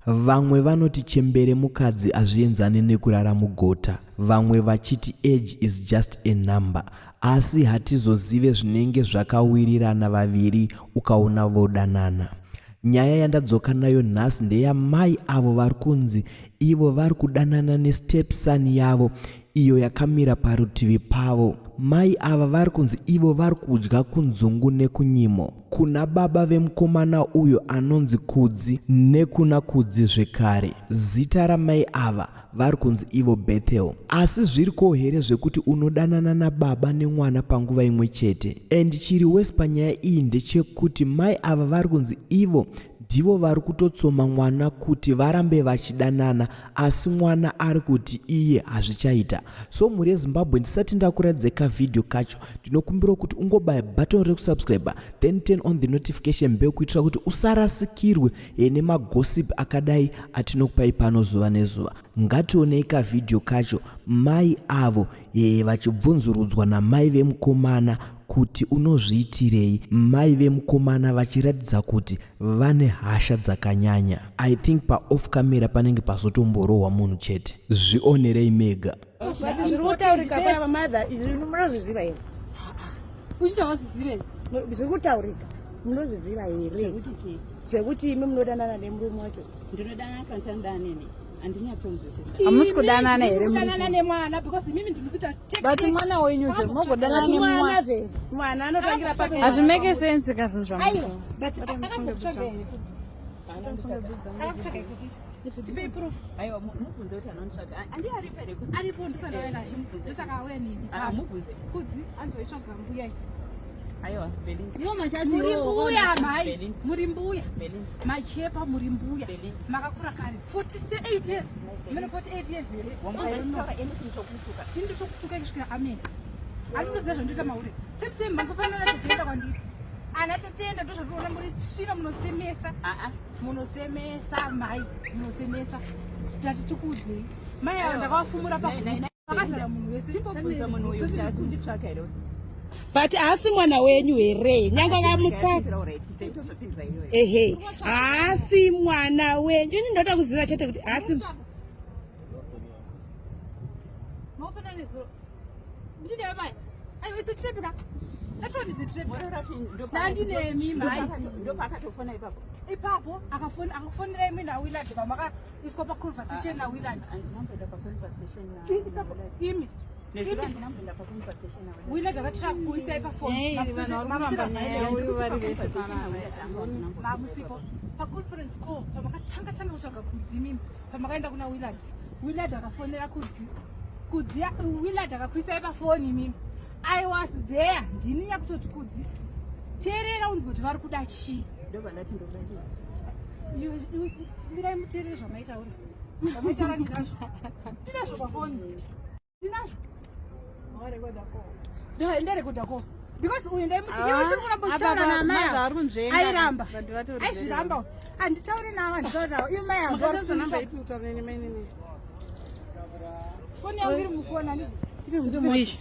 Vamwe vanoti chembere mukadzi hazvienzane nekurara mugota, vamwe vachiti age is just a number. Asi hatizozive zvinenge zvakawirirana vaviri ukaona vodanana. Nyaya yandadzoka nayo nhasi ndeyamai avo vari kunzi ivo vari kudanana nestepson yavo iyo yakamira parutivi pavo. Mai ava vari kunzi ivo vari kudya kunzungu nekunyimo. Kuna baba vemukomana uyo anonzi Kudzi nekuna Kudzi zvekare. Zita ramai ava vari kunzi ivo Bethel. Asi zviriko here zvekuti unodanana nababa nemwana panguva imwe chete? And chiri worse panyaya iyi ndechekuti mai ava vari kunzi ivo ndivo vari kutotsoma mwana kuti varambe vachidanana asi mwana ari kuti iye hazvichaita. So mhuri yeZimbabwe ndisati ndakuratidza kavhidhiyo kacho ndinokumbirawo kuti ungobaya button rekusubscribe then turn on the notification bell kuitira kuti usarasikirwe eh, nemagossip akadai atinokupai pano zuva nezuva. Ngationei kavhidhiyo kacho mai avo eh, vachibvunzurudzwa namai vemukomana kuti unozviitirei, mai vemukomana vachiratidza kuti vane hasha dzakanyanya. I think paoff camera panenge pazotomborohwa munhu chete. Zvionerei mega. Zviri kutaurika pava mother izvi munozviziva here? Uchita wazvizive? Zviri kutaurika munozviziva here? Zvekuti imi munodanana nemurume wacho. Ndinodanana kana chanodana neni. Handinyatsonzwisisa. Hamusi kudanana here muri Kudanana nemwana because imimi ndiri kuita but mwana wenyu zve mogodanana nemwana zve mwana anotangira papi hazvimeke sense ka zvinhu zvamuko but akambokutsvaga here kudzi akakutsvaga kupi tipei proof aiwa mubvunze kuti anonditsvaga andi aripo here kudzi aripo ndisana naye ndosaka auya nini ah mubvunze kudzi anzoitsvaga mbuya aiwa Belinda muri mbuya mhai muri mbuya machepa muri mbuya makakura kare 48 years mune 48 years here indochokutuka kusvikira amen andinoziva zvandoita mauri same same mangofanira tatenda kwandiri ana tatenda ndozvatoona muri tsvina munosemesa ah, ah. munosemesa mai munosemesa tati tikuudzei mai ava ndakavafumura pa vakazara munhu wese chimbobvunza munhu uyu kuti asi unditsvaka here but haasi mwana wenyu here nyange akamutsaka ehe haasi mwana wenyu ini ndoda kuziva chete kuti haasi Ndopaakatofona ipapo. Ipapo akafonera imwe naWillard pamakaiswa paconversation naWillard. Imi Willard akatira kuisai pafoni. Mamusipo paconference call pamakatanga tanga kutsvaga kudzi imimi pamakaenda kuna Willard. Willard akafonera Kudzi. Kudzi Willard akakuisai pafoni imimi. I was there. Ndini nyakutoti Kudzi. Teerera unzwe kuti vari kuda chii. Mirai muteerere zvamaitaura. Zvamaitaura ndinazvo. Ndinazvo pafoni. Ndinazvo. Ndarekodha ko. Because uyu ndaimuti iwe chiri kuramba uchitaura naamai ava. Airamba. Aizviramba. Handitaure navo, handitaure navo. Iwe mai ava. Foni yangu iri mufoni. Iri mufoni.